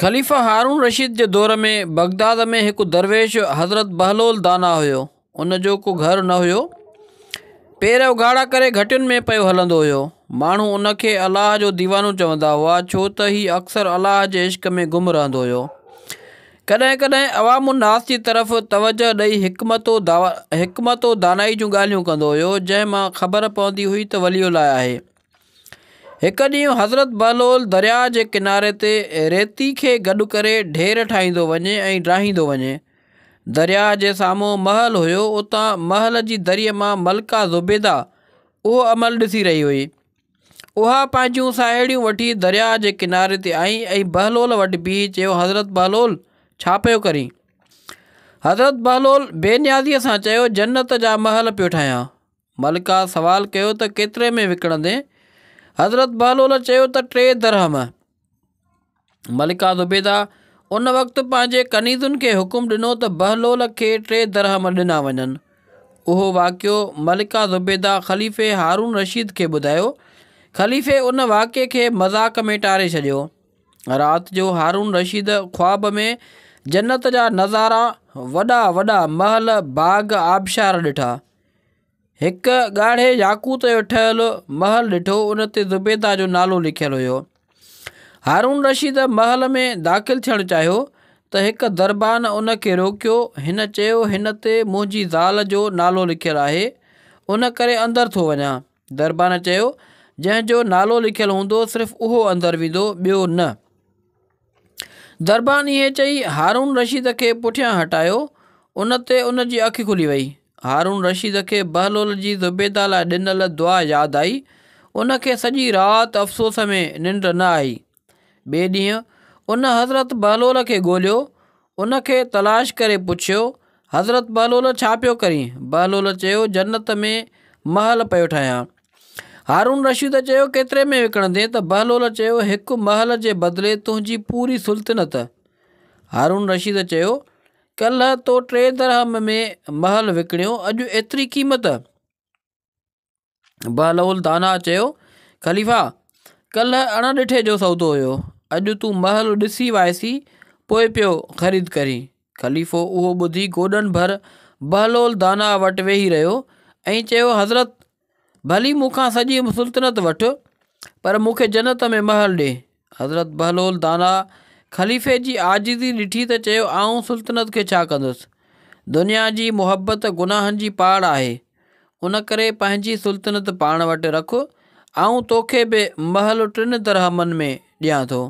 خليفه هارون رشيد جي دور ۾ بغداد ۾ هڪ درويش حضرت بهلول دانا هيو. ان جو ڪو گهر نه هيو. پير اگهاڙا ڪري گهٽين ۾ پيو هلندو هيو. ماڻهو ان کي الله جو ديوانو چوندا هئا، ڇو ته هي اڪثر الله جي عشق ۾ گم رهندو هيو. ڪڏهن ڪڏهن عوام الناس جي طرف توجهه ڏئي حڪمت و دانائي جون ڳالهيون ڪندو هيو، جنهن مان خبر پوندي هئي ته ولي الله آهي. هڪ ڏينهن حضرت بهلول درياء جي ڪناري تي ريتي کي گڏ ڪري ڍير ٺاهيندو وڃي ۽ ڊاهيندو وڃي. درياء جي سامهون محل هيو، اتان محل جي دريء مان ملڪه زبيده اهو عمل ڏسي رهي هئي. اها پنهنجون ساهيڙيون وٺي درياء جي ڪناري تي آئي ۽ بهلول وٽ بيهي چيو حضرت بهلول ڇا پيو ڪرين؟ حضرت بهلول بي نيازيء سان چيو جنت جا محل پيو ٺاهيان. ملڪه سوال ڪيو ته ڪيتري ۾ وڪڻندين؟ حضرت بهلول چيو ته ٽي درهم. ملڪه زبيده ان وقت پنهنجي ڪنيزن کي حڪم ڏنو ته بهلول کي ٽي درهم ڏنا وڃن. اهو واقعو ملڪه زبيده خليفي هارون رشيد کي ٻڌايو. خليفي ان واقعي کي مذاق ۾ ٽاري ڇڏيو. رات جو هارون رشيد خواب ۾ جنت جا نظارا، وڏا وڏا محل، باغ، آبشار ڏٺا. هڪ ڳاڙهي ياقوت جو ٺهيل محل ڏٺو، ان تي زبيده جو نالو لکيل هيو. هارون رشيد محل ۾ داخل ٿيڻ چاهيو ته هڪ دربان ان کي روڪيو. هن چيو هن تي منهنجي زال جو نالو لکيل آهي، ان ڪري اندر ٿو وڃان. دربان چيو جنهن جو نالو لکيل هوندو صرف اهو اندر ويندو، ٻيو نه. دربان ائين چئي هارون رشيد کي پٺيان هٽايو، ان تي ان جي اک کلي وئي. هارون رشيد کي بهلول جي زبيده لاء ڏنل دعا ياد آئي. ان کي سڄي رات افسوس ۾ ننڊ نه آئي. ٻئي ڏينهن ان حضرت بهلول کي ڳوليو. ان کي تلاش ڪري پڇيو، حضرت بهلول ڇا پيو ڪرين؟ بهلول چيو، جنت ۾ محل پيو ٺاهيان. هارون رشيد چيو، ڪيتري ۾ وڪڻندين؟ ته بهلول چيو، هڪ محل جي بدلي تنهنجي پوري سلطنت. هارون رشيد چيو، ڪلهه تو ٽي درهم ۾ محل وڪڻيو، اڄ ايتري قيمت؟ بهلول دانا چيو، خليفا! ڪلهه اڻ ڏٺي جو سودو هيو، اڄ تون محل ڏسي وائسي پوء پيو خريد ڪرين. خليفو اهو ٻڌي گوڏن ڀر بهلول دانا وٽ ويهي رهيو ۽ چيو، حضرت! ڀلي مون کان سڄي سلطنت وٺ، پر مون کي جنت ۾ محل ڏي. حضرت بهلول دانا خليفي جي عاجزي ڏٺي ته چيو، آئون سلطنت کي ڇا ڪندس؟ دنيا جي محبت گناهن جي پاڙ آهي. ان ڪري پنهنجي سلطنت پاڻ وٽ رک، آئون توکي به محل ٽن درهمن ۾ ڏيان ٿو.